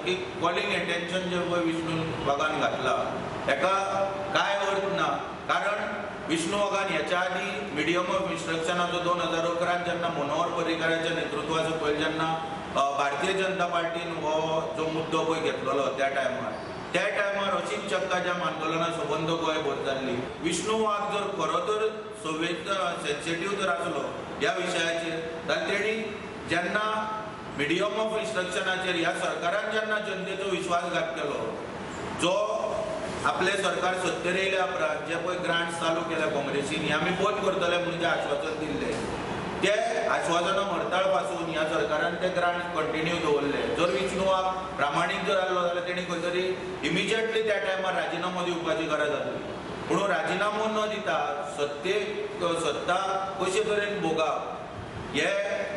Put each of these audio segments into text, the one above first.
की calling attention जे पळय विष्णू वाघान घातला हेका कांय अर्थ ना. कारण विष्णू वाघान हेच्या आदी मिडियम ऑफ इन्स्ट्रक्शनाचो 2011 जेन्ना मनोहर पर्रीकाराच्या नेतृत्वाचो पयर जेन्ना भारतीय जनता पार्टीन हो जो मुद्दो पळय घेतलेलो त्या टायमार अशीच चक्का जाम आंदोलनां सबंद गोंयभर जाल्ली. विष्णू वाघ जर खरो तर सेन्सिटीव जर आसलो ह्या विशयाचेर जाल्यार तेणी जेन्ना मिडियम ऑफ इन्स्ट्रक्शनाचेर ह्या सरकारान जेन्ना जनतेचो विश्वासघात केलो, जो आपले सरकार सत्तेर येयल्या उपरांत जे पळय ग्रांट्स चालू केल्या काँग्रेसीन हे आमी बंद करतले म्हणून जे आश्वासन दिल्लें ते आश्वासनां हरताळ पासून ह्या सरकारान ते ग्रांट कंटिन्यू दवरले. जर विष्णू वाघ प्रामाणीक जर आसलो जाल्यार तेणी खंय तरी इमिजिएटली त्या टायमार राजिनामो दिवपाची गरज आसली. पूण राजिनामो न दिता सत्ता कशे तरेन भोगप हे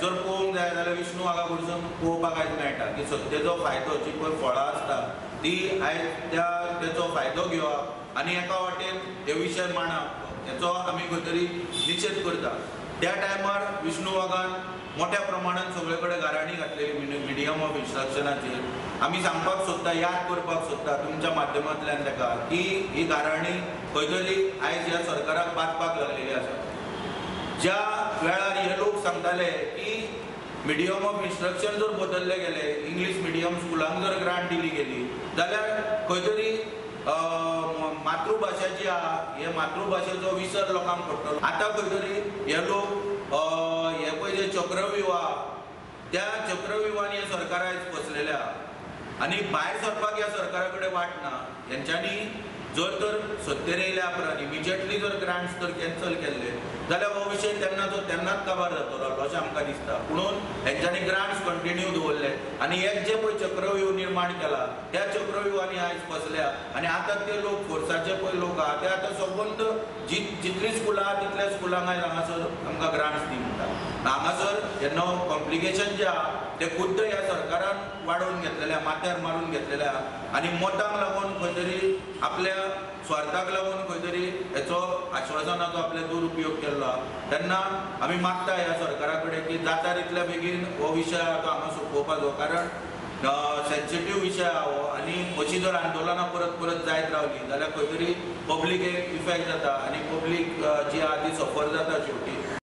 जर पळोवंक जाय जाल्यार विष्णू वाघा कडसून पळोवपाक आयज मेळटा की सत्तेचो फायदो जी पळय फळां आसता ती आयज तेचो फायदो घेवप आनी एका वाटेन हे विशय मांडप हेचो आमी खंय तरी निशेध करता. त्या टायमार विष्णू वाघान मोठ्या प्रमाणान सगळे कडेन गाराणी घातलेली मिडियम ऑफ इन्स्ट्रक्शनाचेर. आमी सांगपाक सोदता, याद करपाक सोदता तुमच्या माध्यमांतल्यान ताका की ही गाराणी खंय तरी आयज ह्या सरकाराक बादपाक लागलेली आसा. ज्या वेळार हे लोक सांगताले की मिडियम ऑफ इन्स्ट्रक्शन जर बदल्ले गेले, इंग्लीश मिडियम स्कुलांक जर ग्रांट दिली गेली जाल्यार खंय तरी मातृभाशा जी आहा हे मातृभाशेचो विसर लोकांक पडटलो. आतां खंय तरी हे लोक हे पळय जे चक्रव्यूह आहा त्या चक्रव्यूहान हे सरकार आयज फसलेले आहा आनी भायर सरपाक ह्या सरकारा कडेन वाट ना. हेंच्यांनी जर तर सत्तेर येयल्या उपरांत इमिजिएटली जर ग्रांट्स तर कॅन्सल केल्ले जाल्यार हो विशय तेन्नाच काबार जातलो अशें आमकां दिसता. पुणून हेंच्यांनी ग्रांट्स कंटिन्यू दवरले आनी एक जे पळय चक्रव्यूह निर्माण केला त्या चक्रव्यूहांनी आयज फसल्या आनी आतां ते लोक फोर्साचे पळय लोक आहा ते आतां सबंद जितलीं स्कुलां आहा तितल्या स्कुलांक आयज हांगासर आमकां ग्रांट्स दी म्हणटा. हांगासर हे नव कॉम्प्लिकेशन जें आहा तें खुद्द ह्या सरकारान वाडोवन घेतलेलें, माथ्यार मारून घेतलेलें आहा आनी मतांक लागून खंय तरी आपल्या स्वार्थाक लागून खंय तरी हेचो आश्वासनाचो आपल्या दुरुपयोग केल्लो आहा. तेन्ना आमी मागता ह्या सरकारा कडेन की जाता तितल्या बेगीन हो विशय आहा तो हांगा सोंपोवपाचो, कारण सेन्सिटीव विशय आहा हो आनी अशी जर आंदोलनां परत परत जायत रावली जाल्यार खंय तरी पब्लीक एक इफेक्ट जाता आनी पब्लीक जी आहा ती सफर जाता शेवटी.